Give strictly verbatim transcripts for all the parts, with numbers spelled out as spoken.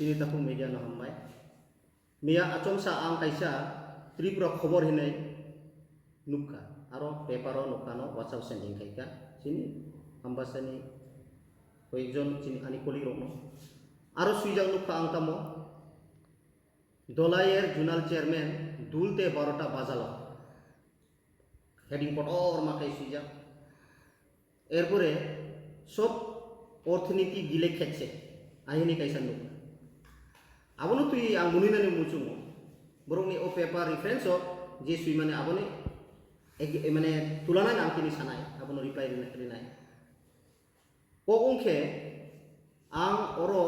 Chini takhuk media no hambai. Miya achomsa ang kaisa Tripura khobor hinwi nukha. Aro paper o nukha no WhatsApp sending khaikha. Chini Ambasani koyekjon chini ani colleague rokno. Aro swijak nukha ang tamo. Dolayer Zonal Chairman dulte barota bajalo. Heading kotor ma khai swijak. Erpore sob orthiniti gile khetse ahini kaisa nuk. Abono twi ang munui nani muchungo. Borokni o paper reference o je swi mani aboni ek-, mane tulana ang tini sanai, abono reply rina-, rinai. Kok wngkhe ang oro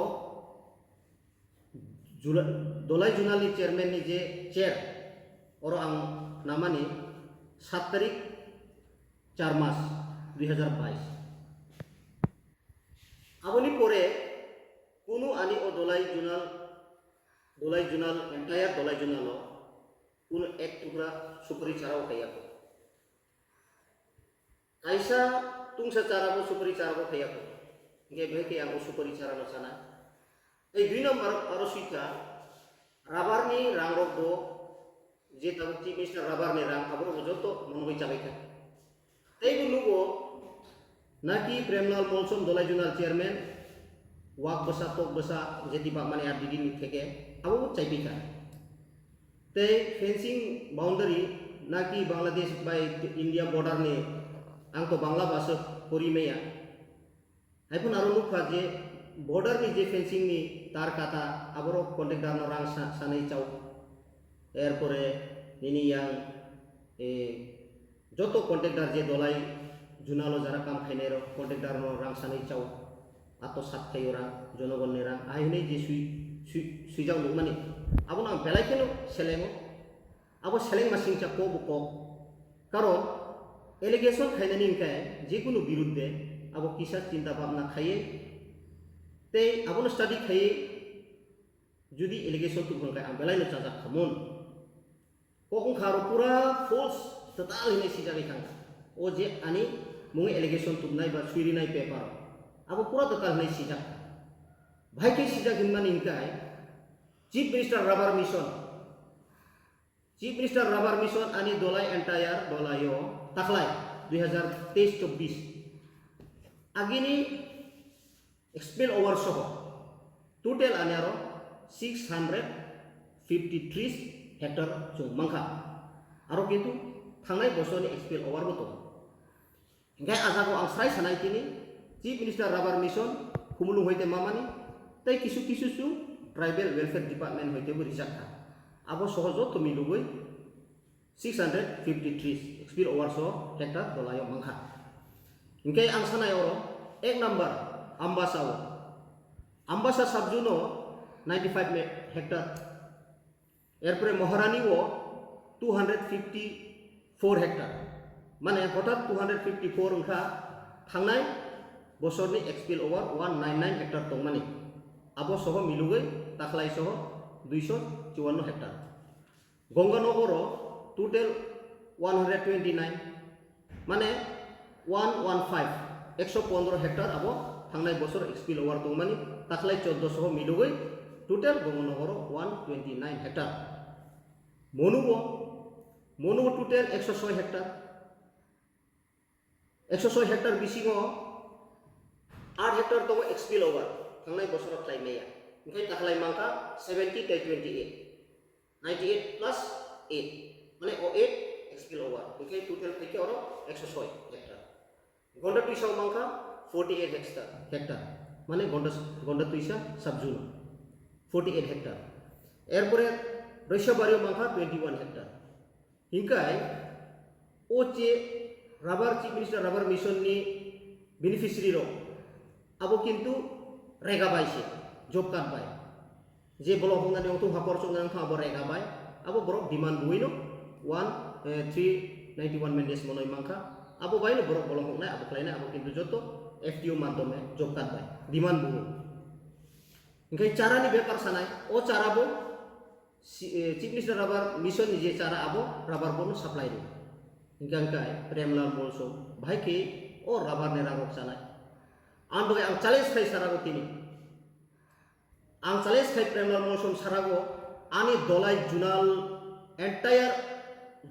Jula-, Dolai Zonal ni chairman ni je chair, oro ang namani sat tarik char mas dui hazar bais. Aboni pore kunu ani o Dolai Zonal, Dolai Zonal, entire Dolai Zonal o kunu ek tukra supari chara o kaiya. Kaisa tungsa chara bo supari chara bo phaiya ko. Hingke bai khe ang o supari chara no sana. Tei dui number aro suikha, rubber ni rang rok bo je tabuk Chief Minister rubber ni rang abo rok bo joto monogoi chabai kha. Tei bo nugo naki Premlal Molsom Dolai Zonal Chairman wak bwsa tok bwsa jeti bakmani R D D ni theke abo bo chaipi kha. Tei fencing boundary naki Bangladesh bai India border ni ang to Bangla basa pori maya. Haiphano aro nukha je border ni je fencing ni tar kata aborok contractor no rang sa-, sanai chao. Erpore nini yang, eh, joto contractor je Dolai Zonal o jara kam khainai rok contractor no rang sanai chao. Ato sat khaio rang, jonogon ni rang, ahai hinui je sui, sui, suijak nukmani. Abono ang belai kheno selengo. Abo seleng masingcha kok bo kok. Karon allegation khainani hingkhe jekunu birudde abo kisa chinta bhabna khaiye tei abono study khaiye jodi allegation tubung khe ang belai no chajak khamun. Kok wngkha aro pura false, total hinui sijagwi thangkha. O je ani mungwi allegation tubnai ba suirinai paper, abo pura total hinui sijak. Bahai khe sijak hinmani hingkhe Chief Minister Rubber Mission. Chief Minister Rubber Mission ani Dolai entire Dolai o taklai dui hazar teis chobbish. Agini Spill over soho total ani aro six hundred fifty three hectare chwng mankha. Aro kintu thangnai bosorni spill over bo tongo. Hinkhe ah jago ang sai sanai tini Chief Minister Rubber Mission Khumulwng hoite mamani tei kisu kisu chwng Tribal Welfare Department hoite bo rijak kha. Abo soho joto milugwi six hundred fifty three spill over so hectare Dolai o mankha. Hinkhe ang sanai oro ek number Ambasa o, Ambasa subzone o ninety five me-, hectare, erpore Maharani o two hundred fifty four hectare, mane hothat two hundred fifty four wngkha thangnai bosorni spill over one nine nine hectare tongmani, abo soho milugwi taklai soho duiso chuanno hectare. Gonganogo ro total one hundred twenty nine, mane one one five, ekso pondro hectare abo thangnai bosor spill over tongmani, taklai choddo soho milugwi total Gonganogo ro one twenty nine hectare. Monugo, Monugo total ekso soi hectare. Ekso soi hectare bisingo aat hectare tongo spill over, thangnai bosoro khlai maya. Hinkhe taklai mankha seventy tei twenty eight, ninety eight plus eight, mane o eight spill over. Hinkhe total phaikhe oro ekso soi hectare. Gonda twisa o mankha forty eight hectare, hectare. Mane Gonda, Gonda twisa subzone forty eight hectare. Erpore Roisabari o mankha twenty one hectare. Hinkhe o je rubber, Chief Minister Rubber Mission ni beneficiary rok, abo kintu rega bai se, job card bai. Je bolong hoknani ongtong, hakor chuknani ongtong, abo rega bai. Abo borok demand buino one, eh, three ninety one mandates monoi mankha. Abo baino borok bolong hoknai, abo khlainai, abo kintu joto F T O madhyome job card bai demand buo. Hinkhe chara ni bepar sanai, o chara bo Si-, eh, Chief Minister Rubber Mission ni je chara abo rubber bono supply rio. Hinkhe hinkhe Premlal Molsom bahai khe o rubber ni rang rok chanai. Ang bagwi ang challenge khai sara o tini. Ang challenge khai Premlal Molsom sarago ani dolai zonal, entire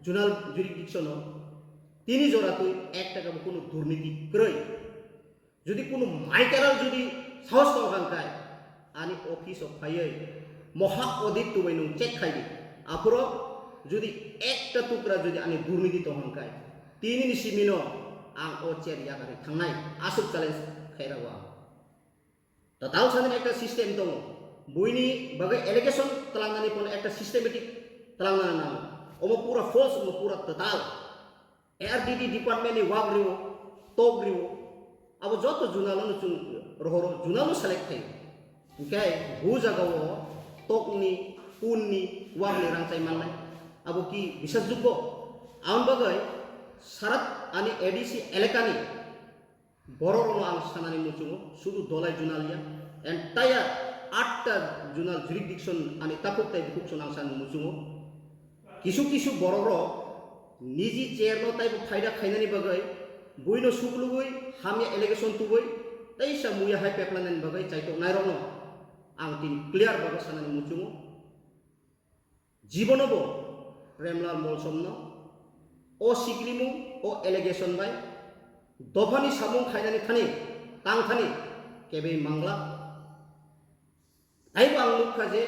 zonal jurisdiction o tini jora twi ek taka bo kunu durniti kwrwi. Jodi kunu maikaral jodi sahos tong kha hwnkhe ani office o phaiwi moha audit tubai nwng check khai di. Aphuru jodi ekta tukra jodi ani durniti tong kha hwnkhe tini ni simi no ang o chair yakarwi thangnai aswk challenge khai rago ang. Total sani ekta system tongo. Buini bagwi allegation twlangnani pono ekta systematic twlangnani nango. Omo pura false, omo pura total. A R D D department ni wak riwo, tok riwo. Abo joto junalo no chung rohoro, junalo select khayo. Hwnkhe bu jagao tokni, punni, wakni rang chai mannai. Abo ki bisasjoggo? Aboni bagwi sarat ani A D C elakani Borok rokno ang sanani muchungo, sudu dolai junal ya, entire atta junal jurisdiction ani takhuk tai bukhuk song ang sanani muchungo. Kisu kisu borok rok niji chair no taibo phaida khainani bagwi buino suklugwi hamya allegation tubui teisa muya hai peklanani bagwi chaitok nairokno ang tini clear bagwi sanani muchungo. Jibono bo Premlal Molsomno o sikrimung, o allegation bai dophani samung khainani thani tang thani kebei mangla. Taibo ang nukha je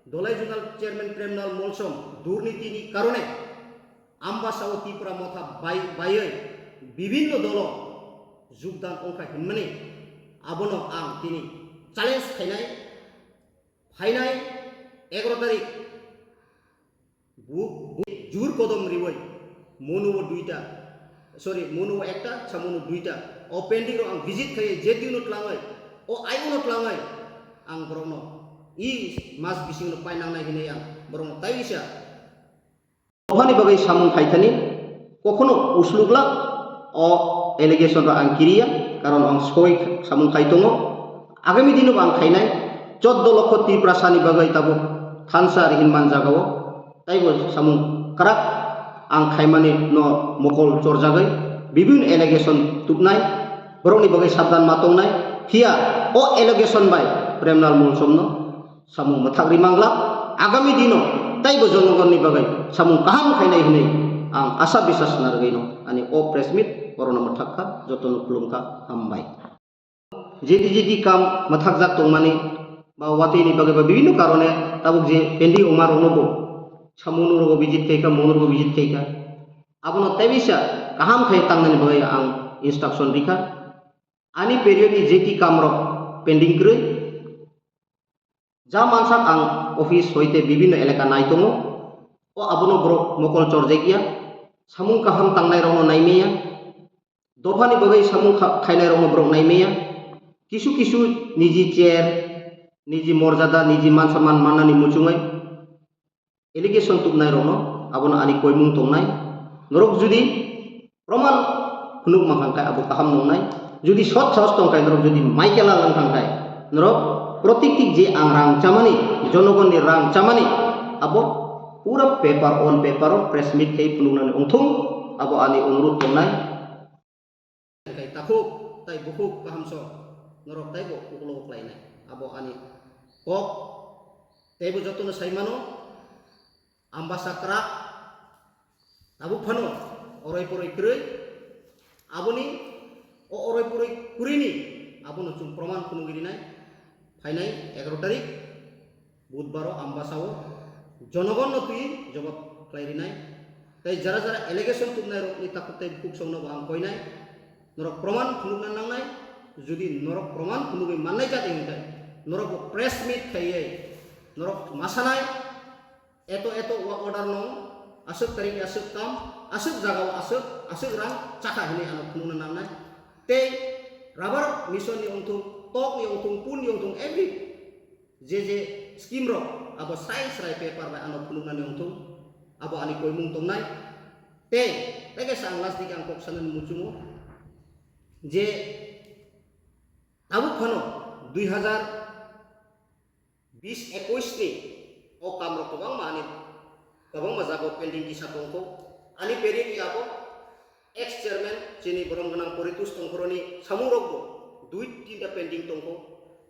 Dolai Zonal Chairman Premlal Molsom durnitini karone Ambasao Tipra Motha bai-, baiwi bibinno dolo jugdan wngkha hinmani abono ang tini challenge khainai. Phainai egaro tarik bu, bu jur kodom riwi mono o duita, sorry, mono o ekta, samono duita. O pending rok ang visit khai, J D U no tlangwi, o I O no tlangwi, ang borokno i mas bisingno painangnai hinwi ang borokno taiwi sa. Dophani bagwi samung khaithani kokhono uslukla o allegation rok ang kiriya, karon ang soi samung khai tongo. Agami dino bo ang khainai choddo lokho Tiprasani bagwi tabuk thansa rihin man jagao taibo samung kwrak ang khaimani no mokol chorjagwi bibin allegation tubnai, borokni bagwi sabdan ma tongnai. Phiya o allegation bai Premlal Molsomno samung mwthak ri mangla. Agami dino taibo jonogonni bagwi samung kaham khainai hinwi ang asa biswas narwgwino ani o press meet orono mwthak kha. Jotono khulumkha, hambai. Jedi jedi kam mwthakjak tongmani ba watwini bagwi ba bibinno karone tabuk je pending wngma rokno bo samung nurok visit khaikha, monurok visit khaikha, abono teibisa kaham khai tangnani bagwi ang instruction rikha. Ani period ni jeti kam rok pending kwrwi. Ja mansak ang office hoite bibinno elaka nai tongo. O abono borok mokol chorjak ya. Samung kaham tangnai rokno nai maya. Dophani bagwi samung kha-, khainai rokno borok nai maya. Kisu kisu niji chair, niji morjada, niji mansaman mannani muchungwi allegation tubnai rokno abono ani koimung tongnai. Norok judi proman phunuk mankha khe abo kaham nongnai. Judi sot sahos tongkha norok judi Michael Alang kha khe norok protiktik je ang rang chamani, jonogonni rang chamani abo pura paper on paper o press meet khai phunuknani ongthung, abo ani onurudh tongnai. Khai takhuk tai bukhuk kaham song norok taibo uklo uklainai. Abo ani kok teibo jotono sai mano. Ambasa kwrak tabuk phano oroi poroi kwrwi. Aboni o oroi poroi kwrwini abono chwng proman phunugwi rinai. Phainai egaroh tarik Budbaro Ambasao jonogonno twi jobab khlai rinai. Tei jara jara allegation tubnai rokni takhuk tei bukhuk songno bo ang koinai. Norok proman phunukna nangnai. Jodi norok proman phunugwi mannai jat hwnkhe norok bo press meet khaiwi norok masanai. Eto eto work order no aswk tarik ni aswk kam, aswk jaga o aswk, aswk rang chakha hinwi ano phunukna nangnai. Tei rubber mission ni ongthung, tok ni ongthung, pun ni ongthung, every je je scheme rok abo srai srai paper bai ano phunuknani ongthung, abo ani koimung tongnai. Tei tei kaisa ang last dik ang kok sanani muchungo je tabuk phano dui hazar bis ekuis ni o kam rok kwbangma ani kwbangma jaga o pending kisa tongkho. Ani period ni abo ex chairman chini borom gwnang Poritus Tongkhoroni samung rok bo dui tinta pending tongkho.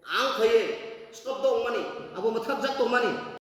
Ang khaiwi stop do wngmani abo mwthakjak tongmani.